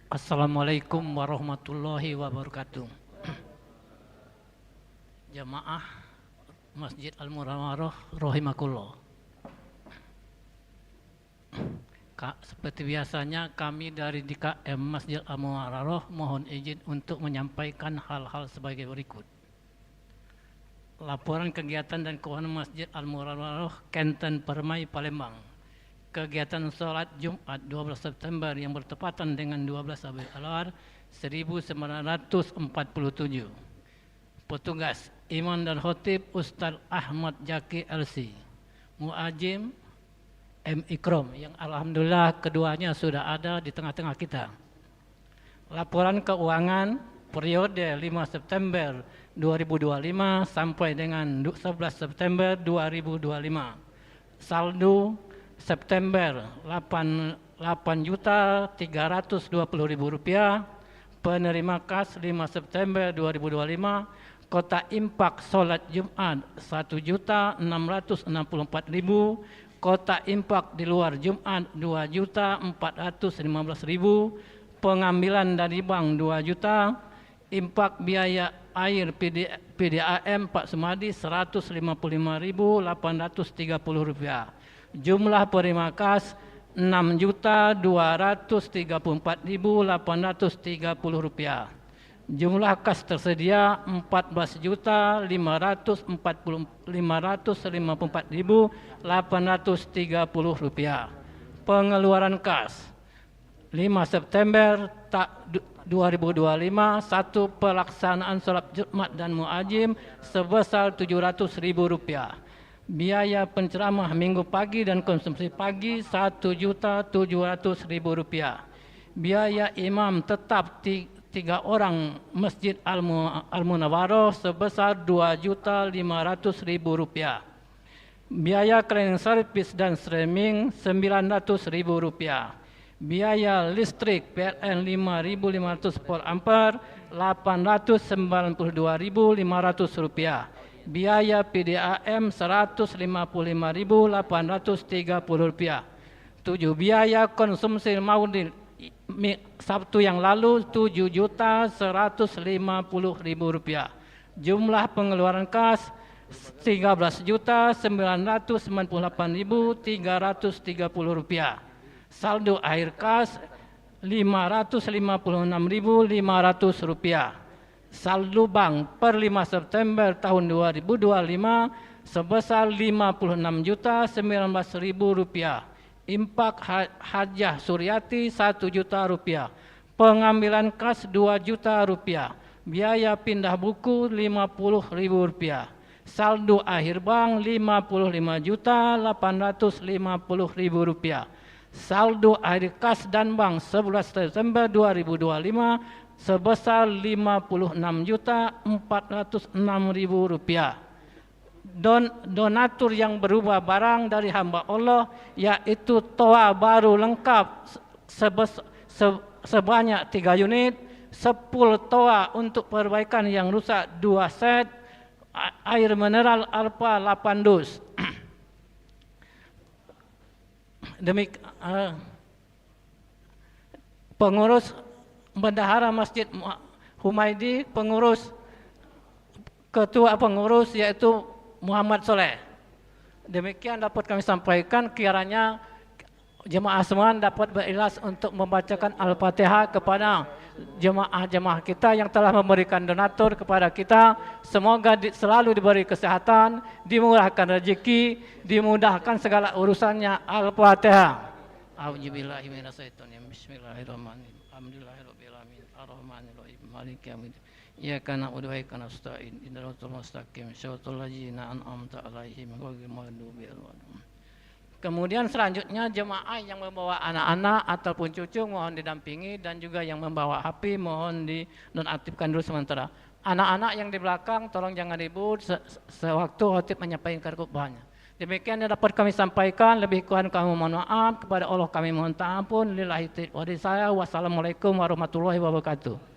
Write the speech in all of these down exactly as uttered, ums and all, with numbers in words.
Assalamualaikum warahmatullahi wabarakatuh. Jamaah Masjid Al-Munawwarah rahimakumullah. Ka-, seperti biasanya, kami dari D K M Masjid Al-Munawwarah mohon izin untuk menyampaikan hal-hal sebagai berikut. Laporan kegiatan dan keuangan Masjid Al-Munawwarah, Kenten Permai, Palembang. Kegiatan sholat Jumat dua belas September yang bertepatan dengan dua belas Rabiul Awal seribu sembilan ratus empat puluh tujuh. Petugas, Imam dan Khotib, Ustaz Ahmad Jaki, L C. Muajim, M Ikrom, yang alhamdulillah keduanya sudah ada di tengah-tengah kita. Laporan keuangan periode lima September dua ribu dua lima sampai dengan du-, sebelas September dua ribu dua lima. Saldo September, lapan, lapan juta tiga ratus dua puluh ribu rupiah. Penerima kas lima September dua ribu dua lima, kotak infak solat Jumat satu juta enam ratus enam puluh empat ribu, kotak infak di luar Jumat dua juta empat ratus lima belas ribu, pengambilan dari bank dua juta, infak biaya air P D, P D A M Pak Sumadi seratus lima puluh lima ribu lapan ratus tiga puluh rupiah. Jumlah penerima kas enam juta dua ratus tiga puluh empat ribu lapan ratus tiga puluh rupiah. Jumlah kas tersedia empat belas juta lima ratus empat puluh, lima ratus lima puluh empat ribu lapan ratus tiga puluh rupiah. Pengeluaran kas lima September ta-, du-, dua ribu dua lima, satu, pelaksanaan sholat Jumat dan Muajim sebesar tujuh ratus ribu rupiah. Biaya penceramah minggu pagi dan konsumsi pagi satu juta tujuh ratus ribu rupiah. Biaya imam tetap ti-, tiga orang Masjid Al-Mu-, Al-Munawwarah sebesar dua juta lima ratus ribu rupiah. Biaya cleaning service dan streaming sembilan ratus ribu rupiah. Biaya listrik P L N lima ribu lima ratus volt ampere, lapan ratus sembilan puluh dua ribu lima ratus rupiah. Biaya P D A M seratus lima puluh lima ribu lapan ratus tiga puluh rupiah. Tujuh, biaya konsumsi maulid mi-, Sabtu yang lalu tujuh juta seratus lima puluh ribu rupiah. Jumlah pengeluaran kas tiga belas juta sembilan ratus sembilan puluh lapan ribu tiga ratus tiga puluh rupiah. Saldo akhir kas lima ratus lima puluh enam ribu lima ratus rupiah. Saldo bank per lima September tahun dua ribu dua lima sebesar lima puluh enam juta sembilan belas ribu rupiah. Infak ha-, Hajah Suryati satu juta rupiah. Pengambilan kas dua juta rupiah. Biaya pindah buku lima puluh ribu rupiah. Saldo akhir bank lima puluh lima juta lapan ratus lima puluh ribu rupiah. Saldo akhir kas dan bank sebelas September dua ribu dua lima sebesar lima puluh enam juta empat ratus enam ribu rupiah. Don-, donatur yang berupa barang dari hamba Allah, yaitu toa baru lengkap se-, sebes-, se-, sebanyak tiga unit, sepul toa untuk perbaikan yang rusak dua set, a-, air mineral Alfa lapan dus. Demik-, eh, pengurus bendahara Masjid Mu-, Humaidi, pengurus, ketua pengurus yaitu Muhammad Soleh. Demikian dapat kami sampaikan, kiranya jemaah semua dapat berikhlas untuk membacakan Al-Fatihah kepada jemaah-jemaah kita yang telah memberikan donatur kepada kita. Semoga di-, selalu diberi kesehatan, dimurahkan rezeki, dimudahkan segala urusannya. Al-Fatihah. A'udzubillahi minasyaitonirrajim. Bismillahirrahmanirrahim. Alhamdulillahirabbil alamin. Arrahmanirrahim. Maliki yaumiddin. Iyyaka na'budu wa iyyaka nasta'in. Ihdinas siratal mustaqim. Siratal ladzina an'amta 'alaihim ghairil maghdubi 'alaihim waladdallin. Kemudian selanjutnya jemaah yang membawa anak-anak ataupun cucu mohon didampingi, dan juga yang membawa H P mohon dinonaktifkan dulu sementara. Anak-anak yang di belakang tolong jangan ribut se-, se-, sewaktu khotib menyampaikan khutbahnya. Demikian yang dapat kami sampaikan, lebih kurang kami mohon maaf, kepada Allah kami mohon ampun. Lillahi taufiq wal hidayah. Wassalamualaikum warahmatullahi wabarakatuh.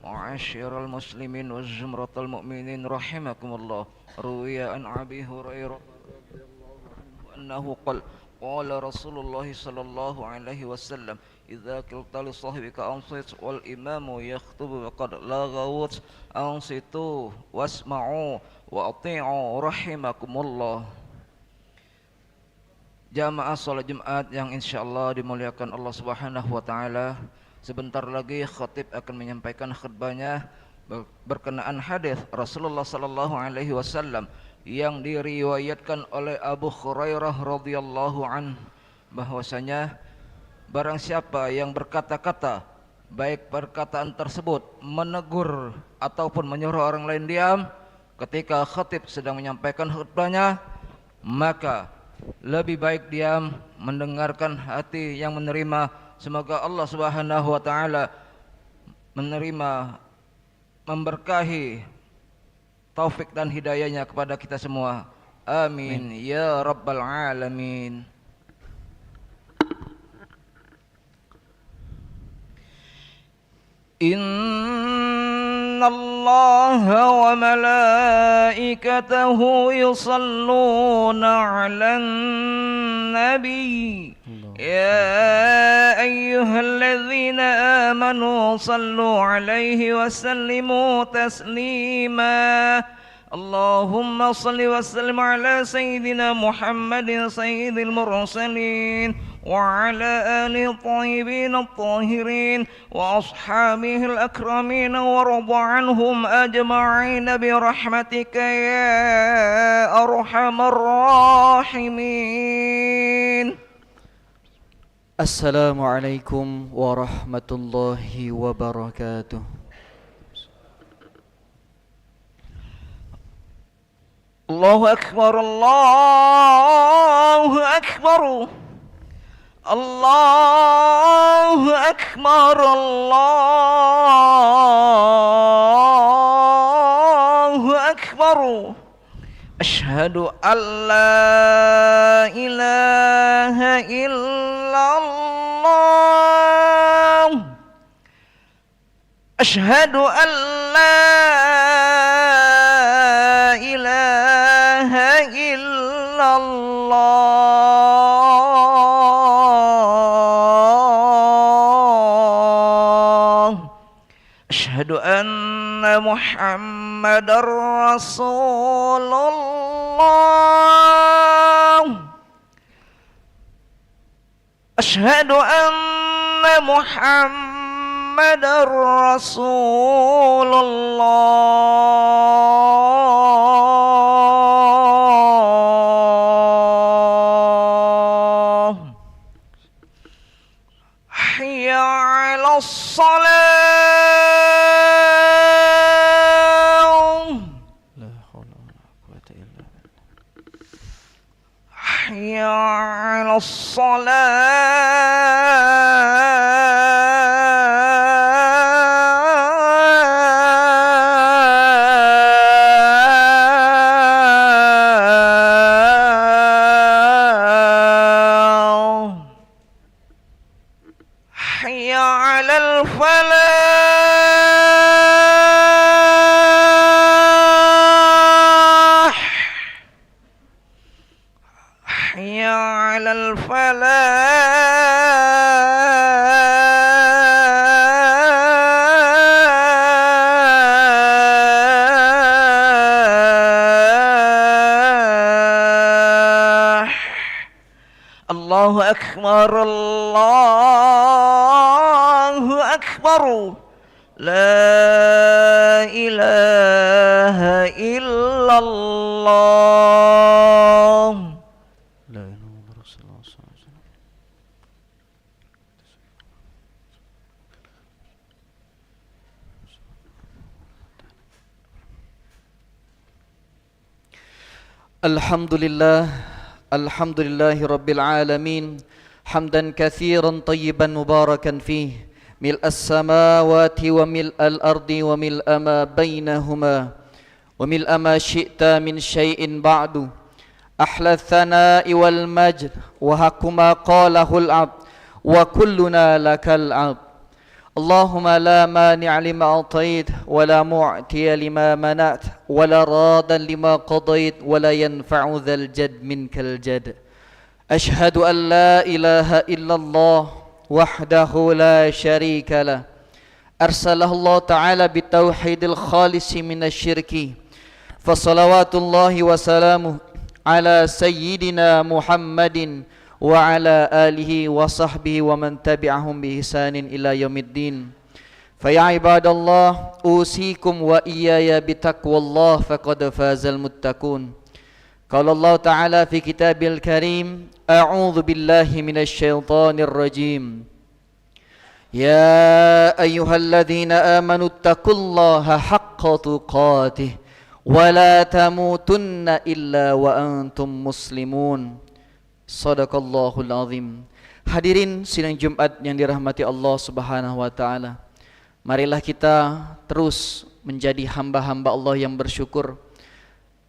معاشر المسلمين وزمرة المؤمنين رحمكم الله. روي عن أبي هريرة رضي الله عنه أنه قال: قال رسول الله صلى الله عليه وسلم: إذا قلت لصاحبك أنصت والإمام يخطب فقد لغوت، أنصتوا واسمعوا وأطيعوا رحمكم الله. Jamaah salat Jumat yang insyaallah dimuliakan Allah Subhanahu wa taala, sebentar lagi khatib akan menyampaikan khutbahnya ber-, berkenaan hadis Rasulullah sallallahu alaihi wasallam yang diriwayatkan oleh Abu Hurairah radhiyallahu anhu, bahwasanya barang siapa yang berkata-kata, baik perkataan tersebut menegur ataupun menyuruh orang lain diam, ketika khatib sedang menyampaikan khutbahnya, maka lebih baik diam, mendengarkan hati yang menerima. Semoga Allah Subhanahu wa taala menerima, memberkahi taufik dan hidayahnya kepada kita semua. Amin. Amin. Ya Rabbal Alamin. إن الله وملائكته يصلون على النبي. الله. يا أيها الذين آمنوا صلوا عليه وسلموا تسليما. اللهم صل وسلم على سيدنا محمد سيد المرسلين وعلى آله الطيبين الطاهرين وأصحابه الأكرمين وارض عنهم أجمعين برحمتك يا أرحم الراحمين. السلام عليكم ورحمة الله وبركاته. الله أكبر، الله أكبر، الله أكبر، الله أكبر. أشهد أن لا إله إلا الله. أشهد أن لا إله إلا الله. أشهد أن محمدا رسول الله. أشهد أن محمدا رسول الله. حي على الصلاة. لا حول ولا قوة إلا بالله. حي على الصلاة. حي على الفلاح. حي على الفلاح. الله أكبر، الله أكبر. لا إله إلا الله. لا إله إلا الله. الحمد لله، الحمد لله رب العالمين، حمدا كثيرا طيبا مباركا فيه، ملء السماوات وملء الأرض وملء ما بينهما، وملء ما شئت من شيء بعد. أحلى الثناء والمجد، وحق ما قاله العبد، وكلنا لك العبد. اللهم لا مانع لما أعطيت، ولا معطي لما منعت، ولا راد لما قضيت، ولا ينفع ذا الجد منك الجد. أشهد أن لا إله إلا الله وحده لا شريك له، أرسله الله تعالى بالتوحيد الخالص من الشرك، فصلوات الله وسلامه على سيدنا محمد وعلى آله وصحبه ومن تبعهم بإحسان إلى يوم الدين. فيا عباد الله، أوصيكم وإياي بتقوى الله، فقد فاز المتقون. قال الله تعالى في كتابه الكريم: أعوذ بالله من الشيطان الرجيم. يا أيها الذين آمنوا اتقوا الله حق تقاته ولا تموتن إلا وأنتم مسلمون. Sadaqallahul azim. Hadirin sidang Jumat yang dirahmati Allah Subhanahu wa taala. Marilah kita terus menjadi hamba-hamba Allah yang bersyukur.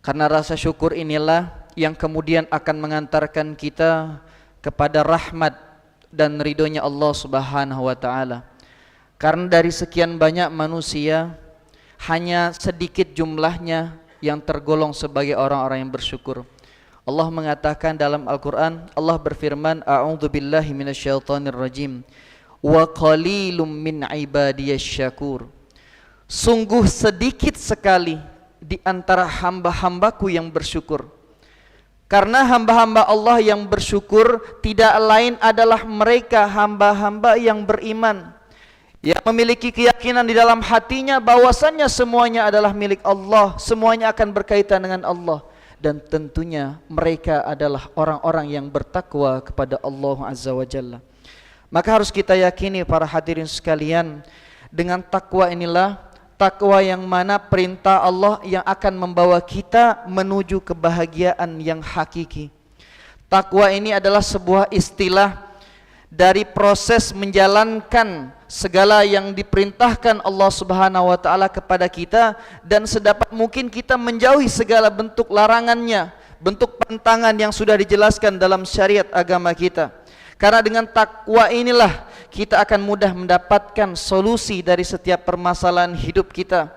Karena rasa syukur inilah yang kemudian akan mengantarkan kita kepada rahmat dan ridhonya Allah Subhanahu wa taala. Karena dari sekian banyak manusia, hanya sedikit jumlahnya yang tergolong sebagai orang-orang yang bersyukur. Allah mengatakan dalam Al-Quran, Allah berfirman, "A'udzubillahi minasyaitonirrajim. Wa qalilum min ibadiyasy syakur." Sungguh sedikit sekali di antara hamba-hambaku yang bersyukur. Karena hamba-hamba Allah yang bersyukur tidak lain adalah mereka hamba-hamba yang beriman, yang memiliki keyakinan di dalam hatinya bahwasannya semuanya adalah milik Allah, semuanya akan berkaitan dengan Allah, dan tentunya mereka adalah orang-orang yang bertakwa kepada Allah Azza wa Jalla. Maka harus kita yakini, para hadirin sekalian, dengan takwa inilah, takwa yang mana perintah Allah yang akan membawa kita menuju kebahagiaan yang hakiki. Takwa ini adalah sebuah istilah dari proses menjalankan segala yang diperintahkan Allah Subhanahu wa taala kepada kita, dan sedapat mungkin kita menjauhi segala bentuk larangannya, bentuk pantangan yang sudah dijelaskan dalam syariat agama kita. Karena dengan takwa inilah kita akan mudah mendapatkan solusi dari setiap permasalahan hidup kita.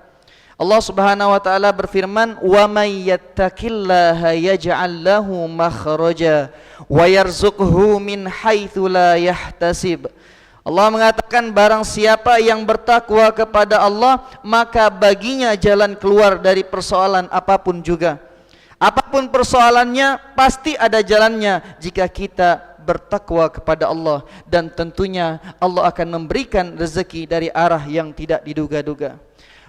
Allah Subhanahu wa taala berfirman, "Wa may yattaqillaha yaj'al lahu makhraja wa yarzuqhu min haitsu la yahtasib." Allah mengatakan, barang siapa yang bertakwa kepada Allah, maka baginya jalan keluar dari persoalan apapun juga. Apapun persoalannya, pasti ada jalannya jika kita bertakwa kepada Allah, dan tentunya Allah akan memberikan rezeki dari arah yang tidak diduga-duga.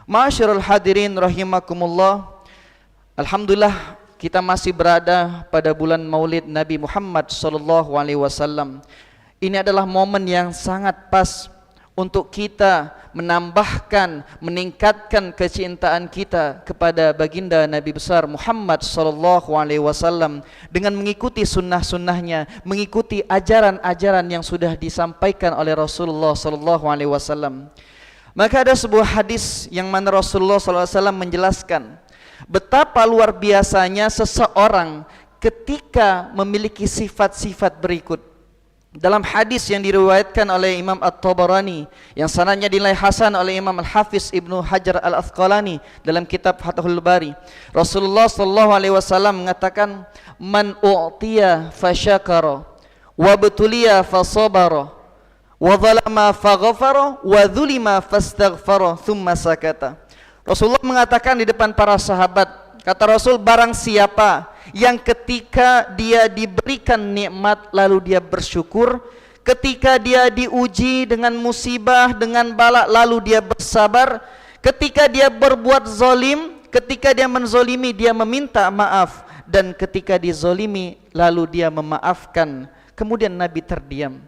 Ma'asyiral hadirin rahimakumullah, alhamdulillah, kita masih berada pada bulan Maulid Nabi Muhammad sallallahu alaihi wasallam. Ini adalah momen yang sangat pas untuk kita menambahkan, meningkatkan kecintaan kita kepada baginda Nabi besar Muhammad sallallahu alaihi wasallam dengan mengikuti sunnah-sunnahnya, mengikuti ajaran-ajaran yang sudah disampaikan oleh Rasulullah sallallahu alaihi wasallam. Maka ada sebuah hadis yang mana Rasulullah sallallahu alaihi wasallam menjelaskan betapa luar biasanya seseorang ketika memiliki sifat-sifat berikut. Dalam hadis yang diriwayatkan oleh Imam At-Tabarani, yang sanadnya dinilai hasan oleh Imam Al-Hafiz Ibnu Hajar Al-Asqalani dalam kitab Fathul Bari, Rasulullah sallallahu alaihi wasallam mengatakan, "Man u'tiya fasyakara, wa butuliya fasabara, wa zalama faghafara, wa zulima fastaghfara, thumma sakata." Rasulullah mengatakan di depan para sahabat, kata Rasul, barang siapa yang ketika dia diberikan nikmat lalu dia bersyukur, ketika dia diuji dengan musibah, dengan balak, lalu dia bersabar, ketika dia berbuat zalim, ketika dia menzalimi, dia meminta maaf, dan ketika dizalimi, lalu dia memaafkan. Kemudian Nabi terdiam.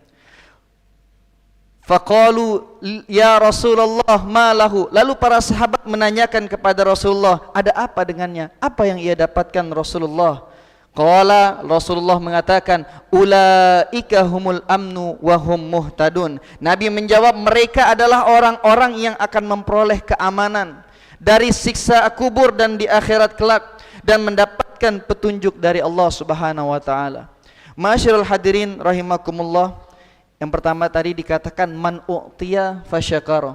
Faqalu, "Ya Rasulullah, ma lahu?" Lalu para sahabat menanyakan kepada Rasulullah, "Ada apa dengannya? Apa yang ia dapatkan, Rasulullah?" Qala, Rasulullah mengatakan, "Ulaika humul amnu wa hum muhtadun." Nabi menjawab, "Mereka adalah orang-orang yang akan memperoleh keamanan dari siksa kubur dan di akhirat kelak, dan mendapatkan petunjuk dari Allah Subhanahu wa taala." Ma'asyiral hadirin rahimakumullah, Yang pertama tadi dikatakan man u'tiya fasyakar.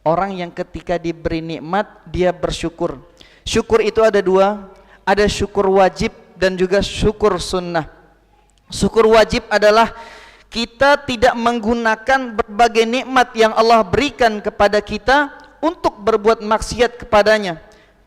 Orang yang ketika diberi nikmat, dia bersyukur. Syukur itu ada dua, ada syukur wajib dan juga syukur sunnah. Syukur wajib adalah kita tidak menggunakan berbagai nikmat yang Allah berikan kepada kita untuk berbuat maksiat kepadanya.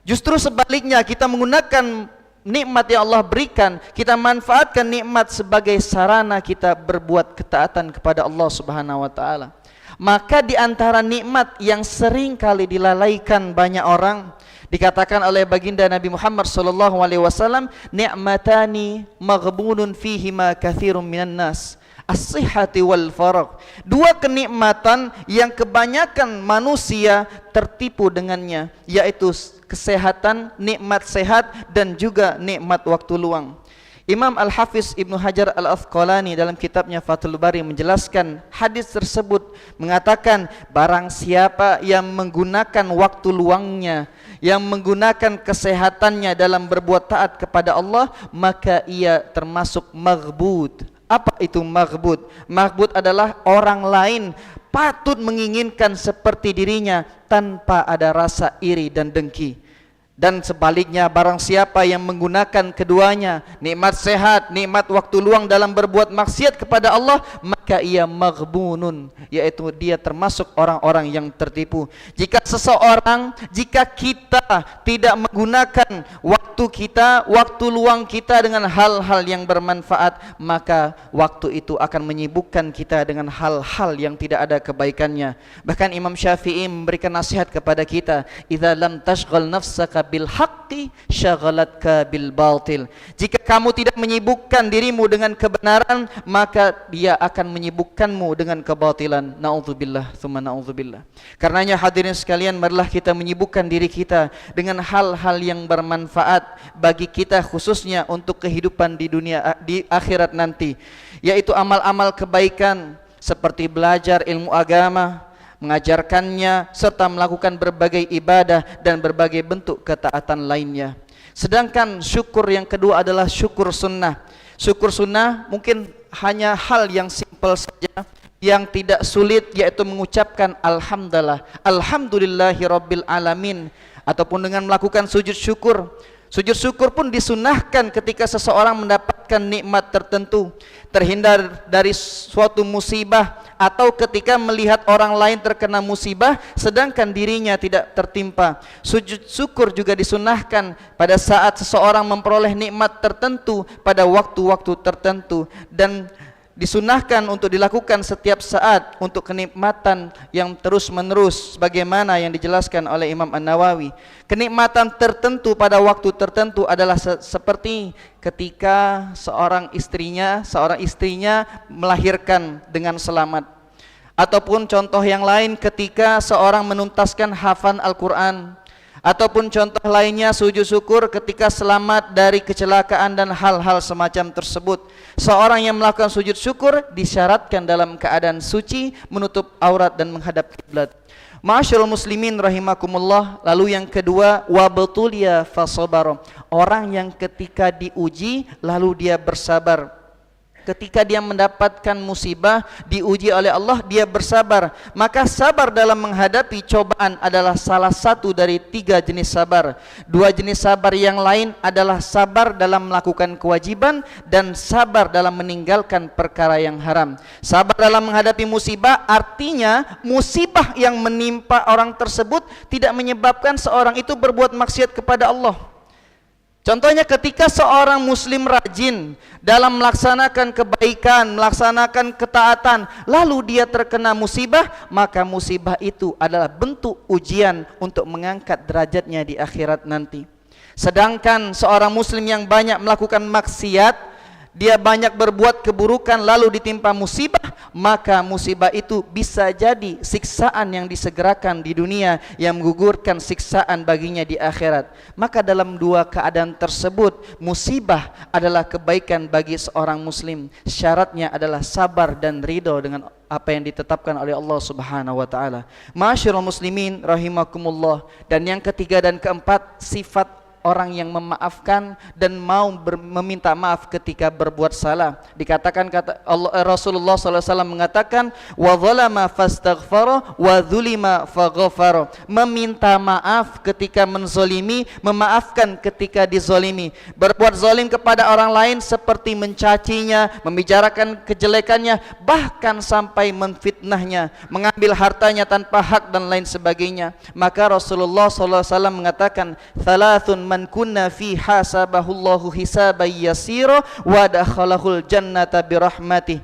Justru sebaliknya, kita menggunakan nikmat yang Allah berikan, kita manfaatkan nikmat sebagai sarana kita berbuat ketaatan kepada Allah Subhanahu wa taala. Maka di antara nikmat yang sering kali dilalaikan banyak orang, dikatakan oleh baginda Nabi Muhammad sallallahu alaihi wasallam, "Ni'matani maghbunun fihima katsirun minan nas, as-sihhati wal faragh." Dua kenikmatan yang kebanyakan manusia tertipu dengannya, yaitu s-, kesehatan, nikmat sehat, dan juga nikmat waktu luang. Imam Al-Hafiz Ibnu Hajar Al-Asqalani dalam kitabnya Fathul Bari menjelaskan hadis tersebut, mengatakan, barang siapa yang menggunakan waktu luangnya, yang menggunakan kesehatannya dalam berbuat taat kepada Allah, maka ia termasuk maghbun. Apa itu maghbun? Maghbun adalah orang lain patut menginginkan seperti dirinya tanpa ada rasa iri dan dengki. Dan sebaliknya, barang siapa yang menggunakan keduanya, nikmat sehat, nikmat waktu luang dalam berbuat maksiat kepada Allah, maka ia maghbunun, yaitu dia termasuk orang-orang yang tertipu. Jika seseorang, jika kita tidak menggunakan waktu kita, waktu luang kita dengan hal-hal yang bermanfaat, maka waktu itu akan menyibukkan kita dengan hal-hal yang tidak ada kebaikannya. Bahkan Imam Syafi'i memberikan nasihat kepada kita, "Idza lam tashghal nafsaka bil haqqi, syaghalatka bil batil." Jika kamu tidak menyibukkan dirimu dengan kebenaran, maka dia akan menyibukkanmu dengan kebatilan. Naudzubillah, tsumma naudzubillah. Karenanya hadirin sekalian, marilah kita menyibukkan diri kita dengan hal-hal yang bermanfaat bagi kita, khususnya untuk kehidupan di dunia, di akhirat nanti, yaitu amal-amal kebaikan seperti belajar ilmu agama, mengajarkannya, serta melakukan berbagai ibadah dan berbagai bentuk ketaatan lainnya. Sedangkan syukur yang kedua adalah syukur sunnah. Syukur sunnah mungkin hanya hal yang simpel saja, yang tidak sulit, yaitu mengucapkan alhamdulillah, alhamdulillahi rabbil alamin, ataupun dengan melakukan sujud syukur. Sujud syukur pun disunahkan ketika seseorang mendapatkan nikmat tertentu, terhindar dari suatu musibah, atau ketika melihat orang lain terkena musibah sedangkan dirinya tidak tertimpa. Sujud syukur juga disunahkan pada saat seseorang memperoleh nikmat tertentu pada waktu-waktu tertentu, dan disunahkan untuk dilakukan setiap saat untuk kenikmatan yang terus-menerus, sebagaimana yang dijelaskan oleh Imam An-Nawawi. Kenikmatan tertentu pada waktu tertentu adalah se-, seperti ketika seorang istrinya, seorang istrinya melahirkan dengan selamat. Ataupun contoh yang lain, ketika seorang menuntaskan hafal Al-Quran. Ataupun contoh lainnya, sujud syukur ketika selamat dari kecelakaan dan hal-hal semacam tersebut. Seorang yang melakukan sujud syukur disyaratkan dalam keadaan suci, menutup aurat dan menghadap kiblat. Ma'asyiral muslimin rahimakumullah, lalu yang kedua, wabtulia fasabar. Orang yang ketika diuji lalu dia bersabar. Ketika dia mendapatkan musibah, diuji oleh Allah, dia bersabar. Maka sabar dalam menghadapi cobaan adalah salah satu dari tiga jenis sabar. Dua jenis sabar yang lain adalah sabar dalam melakukan kewajiban dan sabar dalam meninggalkan perkara yang haram. Sabar dalam menghadapi musibah artinya musibah yang menimpa orang tersebut tidak menyebabkan seorang itu berbuat maksiat kepada Allah. Contohnya, ketika seorang muslim rajin dalam melaksanakan kebaikan, melaksanakan ketaatan, lalu dia terkena musibah, maka musibah itu adalah bentuk ujian untuk mengangkat derajatnya di akhirat nanti. Sedangkan seorang muslim yang banyak melakukan maksiat, dia banyak berbuat keburukan lalu ditimpa musibah, maka musibah itu bisa jadi siksaan yang disegerakan di dunia yang menggugurkan siksaan baginya di akhirat. Maka dalam dua keadaan tersebut, musibah adalah kebaikan bagi seorang muslim. Syaratnya adalah sabar dan ridho dengan apa yang ditetapkan oleh Allah Subhanahu wa taala. Ma'asyiral muslimin rahimakumullah. Dan yang ketiga dan keempat, sifat orang yang memaafkan dan mau ber-, meminta maaf ketika berbuat salah. Dikatakan kata Allah, eh, Rasulullah sallallahu alaihi wasallam mengatakan, "Wa zalama fastaghfara wa zulima faghafara." Meminta maaf ketika menzolimi, memaafkan ketika dizolimi. Berbuat zolim kepada orang lain seperti mencacinya, membicarakan kejelekannya, bahkan sampai memfitnahnya, mengambil hartanya tanpa hak dan lain sebagainya. Maka Rasulullah sallallahu alaihi wasallam mengatakan, "Thalathun man kunna fi hasabahullahu hisaban yasira wa dakhalahul jannata birahmatih."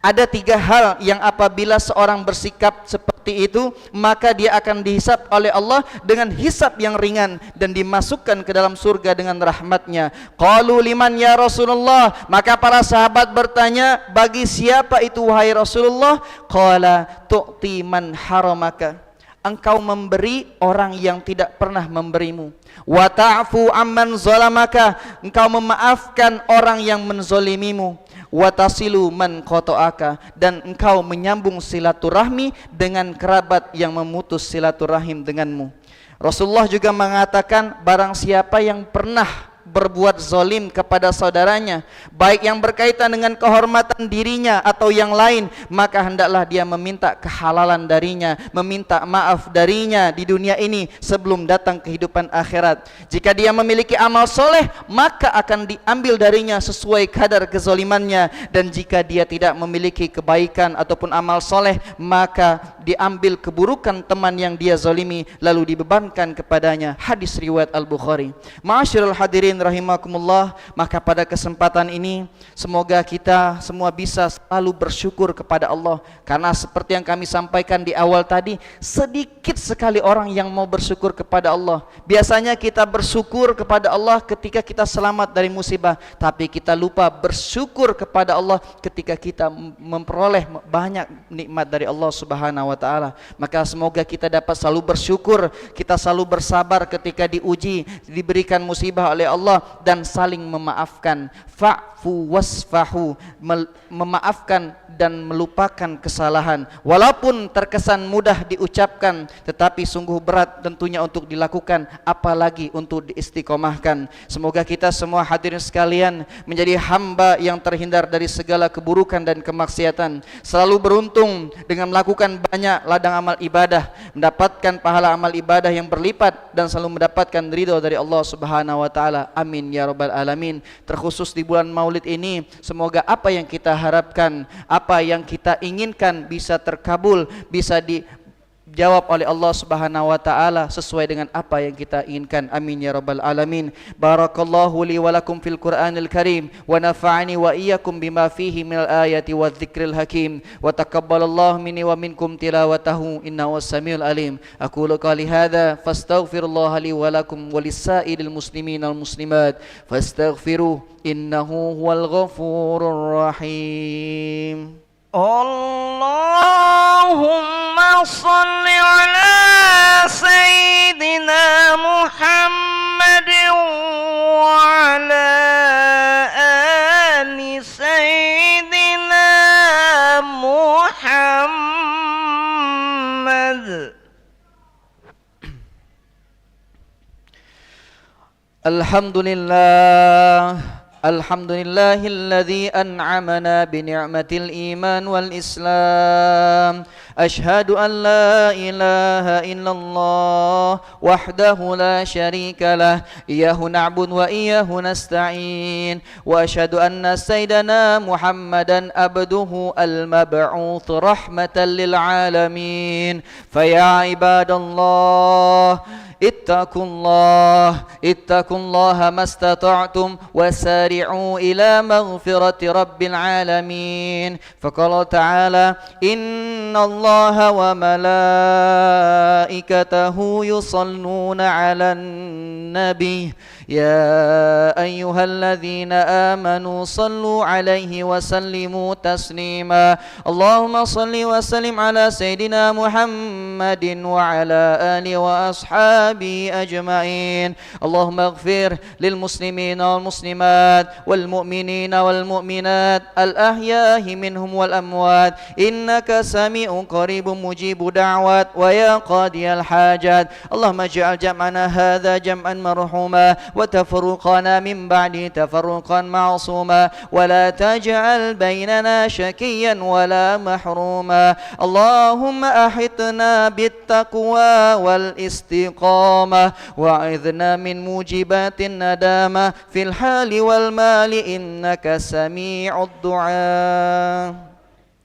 Ada tiga hal yang apabila seorang bersikap seperti itu, maka dia akan dihisap oleh Allah dengan hisap yang ringan dan dimasukkan ke dalam surga dengan rahmatnya. Qalu liman ya Rasulullah, maka para sahabat bertanya, bagi siapa itu wahai Rasulullah? Qala tu'ti man haramaka. Engkau memberi orang yang tidak pernah memberimu. Wa ta'fu amman zalamaka, engkau memaafkan orang yang menzolimimu. Wa tasilu man qata'aka, dan engkau menyambung silaturahmi dengan kerabat yang memutus silaturahim denganmu. Rasulullah juga mengatakan, barang siapa yang pernah berbuat zolim kepada saudaranya, baik yang berkaitan dengan kehormatan dirinya atau yang lain, maka hendaklah dia meminta kehalalan darinya, meminta maaf darinya di dunia ini sebelum datang kehidupan akhirat. Jika dia memiliki amal soleh, maka akan diambil darinya sesuai kadar kezolimannya, dan jika dia tidak memiliki kebaikan ataupun amal soleh, maka diambil keburukan teman yang dia zolimi lalu dibebankan kepadanya. Hadis riwayat Al-Bukhari. Ma'asyiral hadirin rahimakumullah, maka pada kesempatan ini semoga kita semua bisa selalu bersyukur kepada Allah, karena seperti yang kami sampaikan di awal tadi, sedikit sekali orang yang mau bersyukur kepada Allah. Biasanya kita bersyukur kepada Allah ketika kita selamat dari musibah, tapi kita lupa bersyukur kepada Allah ketika kita mem-, memperoleh banyak nikmat dari Allah Subhanahu wa taala. Maka semoga kita dapat selalu bersyukur, kita selalu bersabar ketika diuji, diberikan musibah oleh Allah, dan saling memaafkan. Fa'fu wasfahu, mel-, memaafkan dan melupakan kesalahan. Walaupun terkesan mudah diucapkan, tetapi sungguh berat tentunya untuk dilakukan, apalagi untuk diistiqomahkan. Semoga kita semua hadirin sekalian menjadi hamba yang terhindar dari segala keburukan dan kemaksiatan, selalu beruntung dengan melakukan banyak ladang amal ibadah, mendapatkan pahala amal ibadah yang berlipat, dan selalu mendapatkan ridho dari Allah Subhanahu wa taala. Amin ya rabbal alamin. Terkhusus di bulan Maulid ini, semoga apa yang kita harapkan, apa yang kita inginkan bisa terkabul, bisa dijawab oleh Allah Subhanahu wa taala sesuai dengan apa yang kita inginkan. Amin ya rabbal alamin. Barakallahu li wa lakum fil Qur'anil Karim wa nafa'ani wa iyyakum bima fihi minal ayati wa dzikril hakim wa taqabbalallahu minni wa minkum tilawatahu innahu samiul alim. Aqulu qali hadza fastaghfirullaha li wa lakum wa lisairil muslimin wal muslimat fastaghfiruh innahu huwal ghafurur rahim. Allahumma shalli ala sayyidina Muhammadin wa ala ali sayyidina Muhammad. الحمد لله. الحمد لله الذي أنعمنا بنعمة الإيمان والإسلام. أشهد أن لا إله إلا الله وحده لا شريك له. إياه نعبد وإياه نستعين. وأشهد أن سيدنا محمدا عبده المبعوث رحمة للعالمين. فيا عباد الله، اتقوا الله، اتقوا الله ما استطعتم، وسارعوا إلى مغفرة رب العالمين. فقال تعالى: إن الله وملائكته يصلون على النبي، يا أيها الذين آمنوا صلوا عليه وسلموا تسليما. اللهم صل وسلم على سيدنا محمد وعلى آله وأصحابه أجمعين. اللهم اغفر للمسلمين والمسلمات والمؤمنين والمؤمنات الأحياء منهم والأموات، إنك سميع قريب مجيب دعوات ويا قاضي الحاجات. اللهم اجعل جمعنا هذا جمعا مرحوما وتفرقنا من بعده تفرقا معصوما، ولا تجعل بيننا شقيا ولا محروما. اللهم أحطنا بالتقوى والاستقامة، وأعذنا من موجبات الندامة في الحال والمال، إنك سميع الدعاء.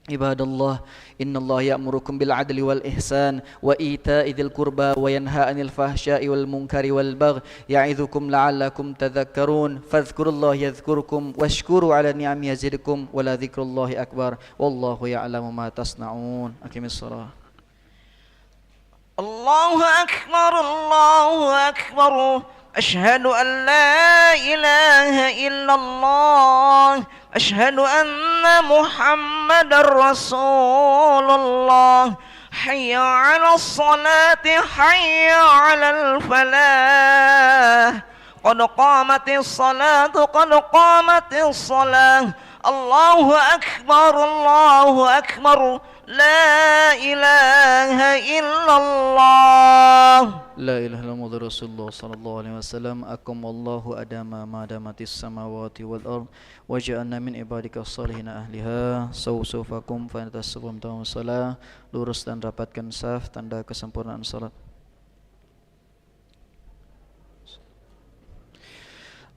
عباد الله، إن الله يأمركم بالعدل والإحسان وإيتاء ذي القربى وينهى عن الفحشاء والمنكر والبغي يعظكم لعلكم تذكرون. فاذكروا الله يذكركم واشكروا على نعمه يزدكم ولذكر الله أكبر. والله يعلم ما تصنعون. أقم الصلاة. الله أكبر، الله أكبر. أشهد أن لا إله إلا الله. أشهد أن محمدا رسول الله. حي على الصلاة، حي على الفلاح. قد قامت الصلاة، قد قامت الصلاة. الله أكبر، الله أكبر. لا إله إلا الله. لا إله إلا محمد رسول الله صلى الله عليه وسلم. أقام الله أدام ما دامت السماوات والأرض وجعلنا من عبادك الصالحين أهلها. سووا صفوفكم فإن الصف مفتاح الصلاة. Lurus dan rapatkan saf, tanda kesempurnaan salat.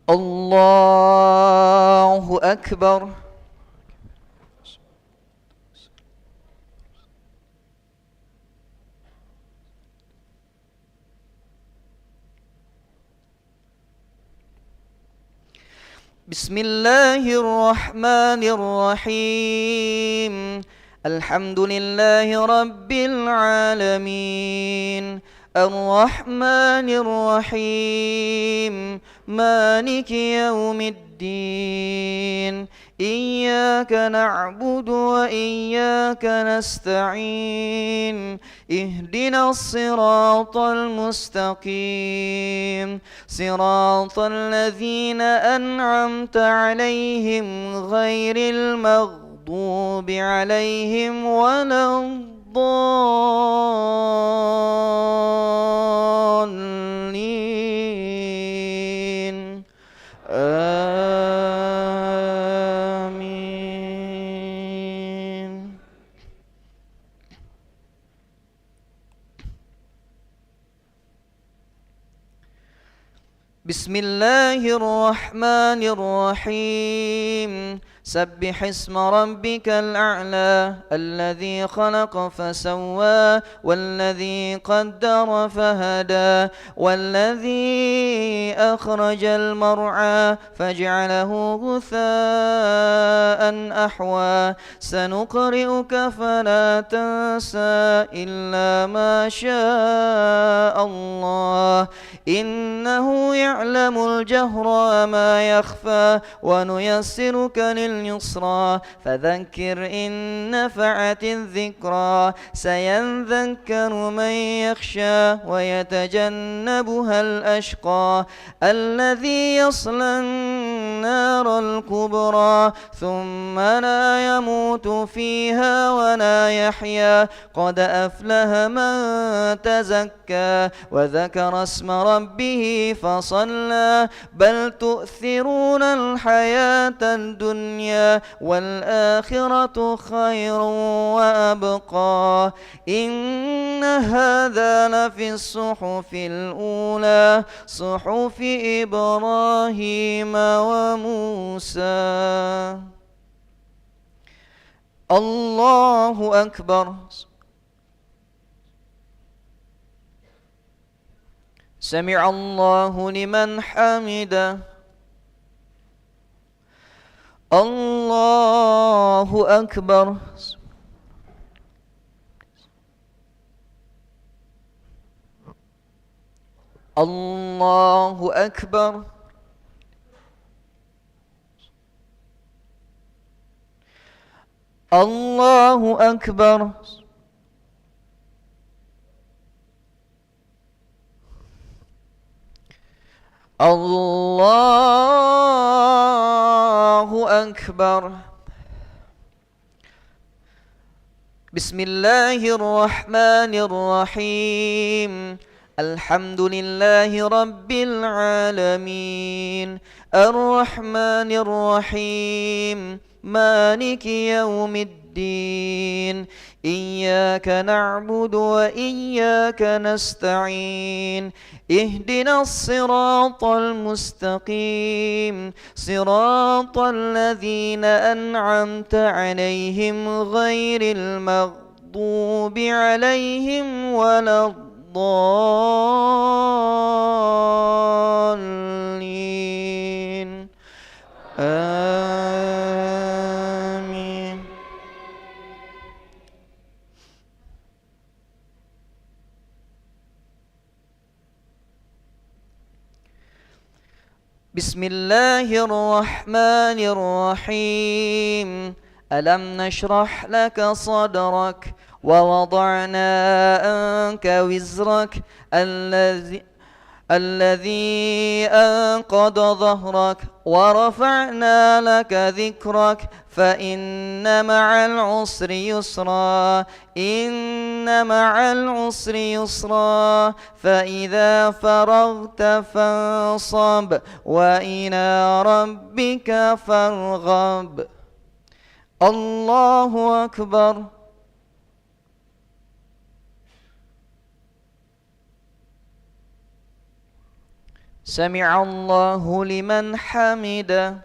الله أكبر. بسم الله الرحمن الرحيم. الحمد لله رب العالمين. الرحمن الرحيم. مالك يوم الدين. إياك نعبد وإياك نستعين. اهدنا الصراط المستقيم. صراط الذين أنعمت عليهم غير المغضوب عليهم ولا الضالين. آمين. بسم الله الرحمن الرحيم. سبح اسم ربك الأعلى. الذي خلق فسوى والذي قدر فهدى والذي أخرج المرعى فجعله غثاء أحوى. سنقرئك فلا تنسى إلا ما شاء الله. إنه يعلم الجهر وما يخفى. ونيسرك لليسرى. فذكر إن نفعت الذكرى. سيذكر من يخشى. ويتجنبها الأشقى. الذي يصلى النار الكبرى. ثم لا يموت فيها ولا يحيا. قد أفلح من تزكى. وذكر اسم ربه فصلى. بل تؤثرون الحياة الدنيا. والآخرة خير وأبقى. إن هذا لفي الصحف الأولى. صحف إبراهيم وموسى. الله أكبر. سمع الله لمن حمده. الله أكبر. الله أكبر. الله أكبر. الله أكبر. بسم الله الرحمن الرحيم. الحمد لله رب العالمين. الرحمن الرحيم. مالك يوم الدين. إياك نعبد وإياك نستعين. اهدنا الصراط المستقيم. صراط الذين أنعمت عليهم غير المغضوب المغضوب عليهم ولا الضالين. آمين. بسم الله الرحمن الرحيم. ألم نشرح لك صدرك ووضعنا عنك وزرك الذي، الذي أنقض ظهرك ورفعنا لك ذكرك فإن مع العسر يسرا. إن مع العسر يسرا. فإذا فرغت فانصب وإلى ربك فارغب. الله أكبر. سمع الله لمن حمده.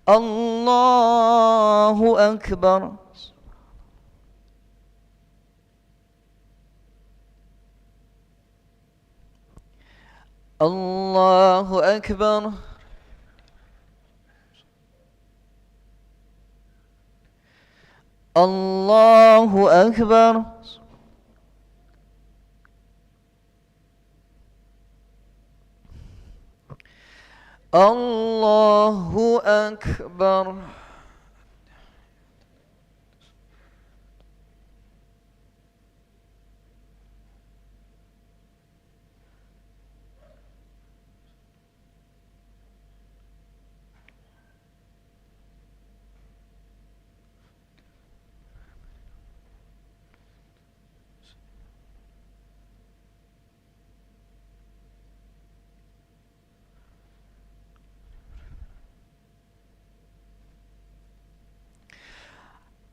الله أكبر. الله أكبر. الله أكبر. الله أكبر.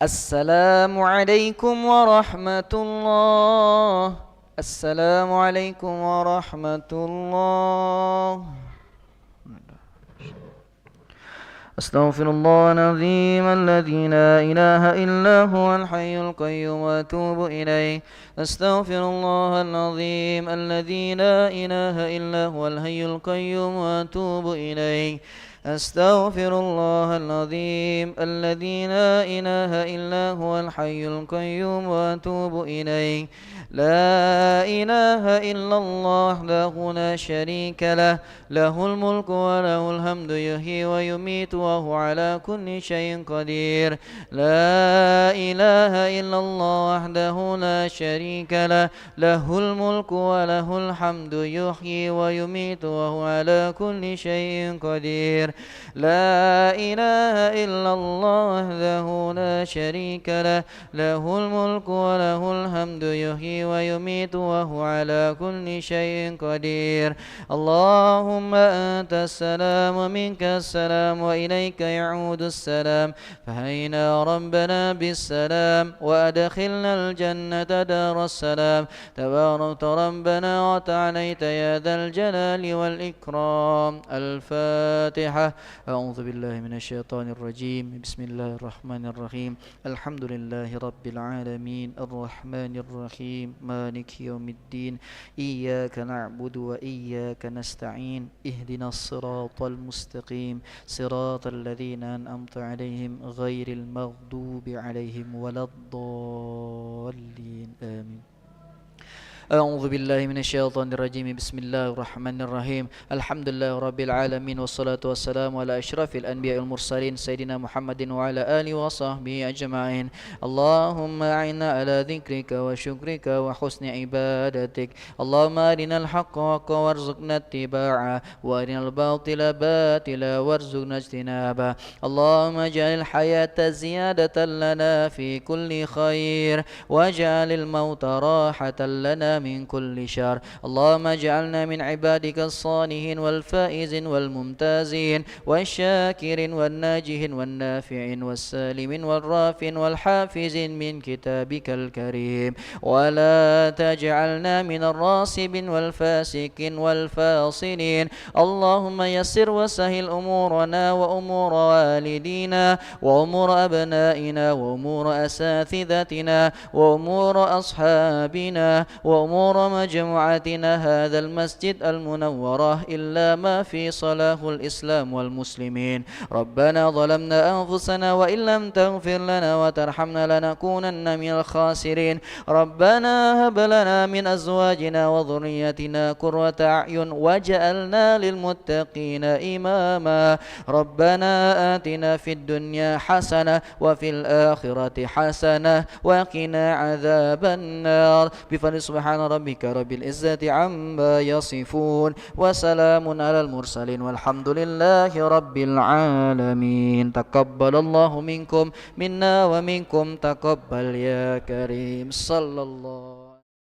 السلام عليكم ورحمة الله. السلام عليكم ورحمة الله. أستغفر الله العظيم الذي لا إله إلا هو الحي القيوم وأتوب إليه. أستغفر الله العظيم الذي لا إله إلا هو الحي القيوم وأتوب إليه. أستغفر الله العظيم الذي لا إله إلا هو الحي القيوم وأتوب إليه. لا إله إلا الله وحده لا شريك له، له الملك وله الحمد يحيي ويميت وهو على كل شيء قدير. لا إله إلا الله وحده لا شريك له، له الملك وله الحمد يحيي ويميت وهو على كل شيء قدير. لا إله إلا الله وحده لا شريك له، له الملك وله الحمد يحيي ويميت وهو على كل شيء قدير. اللهم أنت السلام ومنك السلام وإليك يعود السلام. فحينا ربنا بالسلام وأدخلنا الجنة دار السلام. تباركت ربنا وتعاليت يا ذا الجلال والإكرام. الفاتحة. أعوذ بالله من الشيطان الرجيم. بسم الله الرحمن الرحيم. الحمد لله رب العالمين. الرحمن الرحيم. مالك يوم الدين. إياك نعبد وإياك نستعين. اهدنا الصراط المستقيم. صراط الذين أنعمت عليهم غير المغضوب عليهم ولا الضالين. آمين. أعوذ بالله من الشيطان الرجيم. بسم الله الرحمن الرحيم. الحمد لله رب العالمين، والصلاة والسلام على أشرف الأنبياء والمرسلين، سيدنا محمد وعلى آله وصحبه أجمعين. اللهم أعنا على ذكرك وشكرك وحسن عبادتك. اللهم أرنا الحق حقا وارزقنا اتباعه، وأرنا الباطل باطلا وارزقنا اجتنابه. اللهم اجعل الحياة زيادة لنا في كل خير، واجعل الموت راحة لنا من كل شر. اللهم اجعلنا من عبادك الصالحين والفائزين والممتازين والشاكرين والناجحين والنافعين والسالمين والرافعين والحافظين من كتابك الكريم، ولا تجعلنا من الراسبين والفاسقين والفاصلين. اللهم يسر وسهل أمورنا وأمور والدينا وأمور أبنائنا وأمور أساتذتنا وأمور أصحابنا وأمور مجموعتنا هذا المسجد المنورة إلا ما في صلاح الإسلام والمسلمين. ربنا ظلمنا أنفسنا وإن لم تغفر لنا وترحمنا لنكونن من الخاسرين. ربنا هب لنا من أزواجنا وذرياتنا قرة أعين واجعلنا للمتقين إماما. ربنا آتنا في الدنيا حسنة وفي الآخرة حسنة وقنا عذاب النار. بفضل سبحان ربك رب العزة عما يصفون وسلام على المرسلين والحمد لله رب العالمين. تقبل الله منكم، منا ومنكم، تقبل يا كريم. صلى الله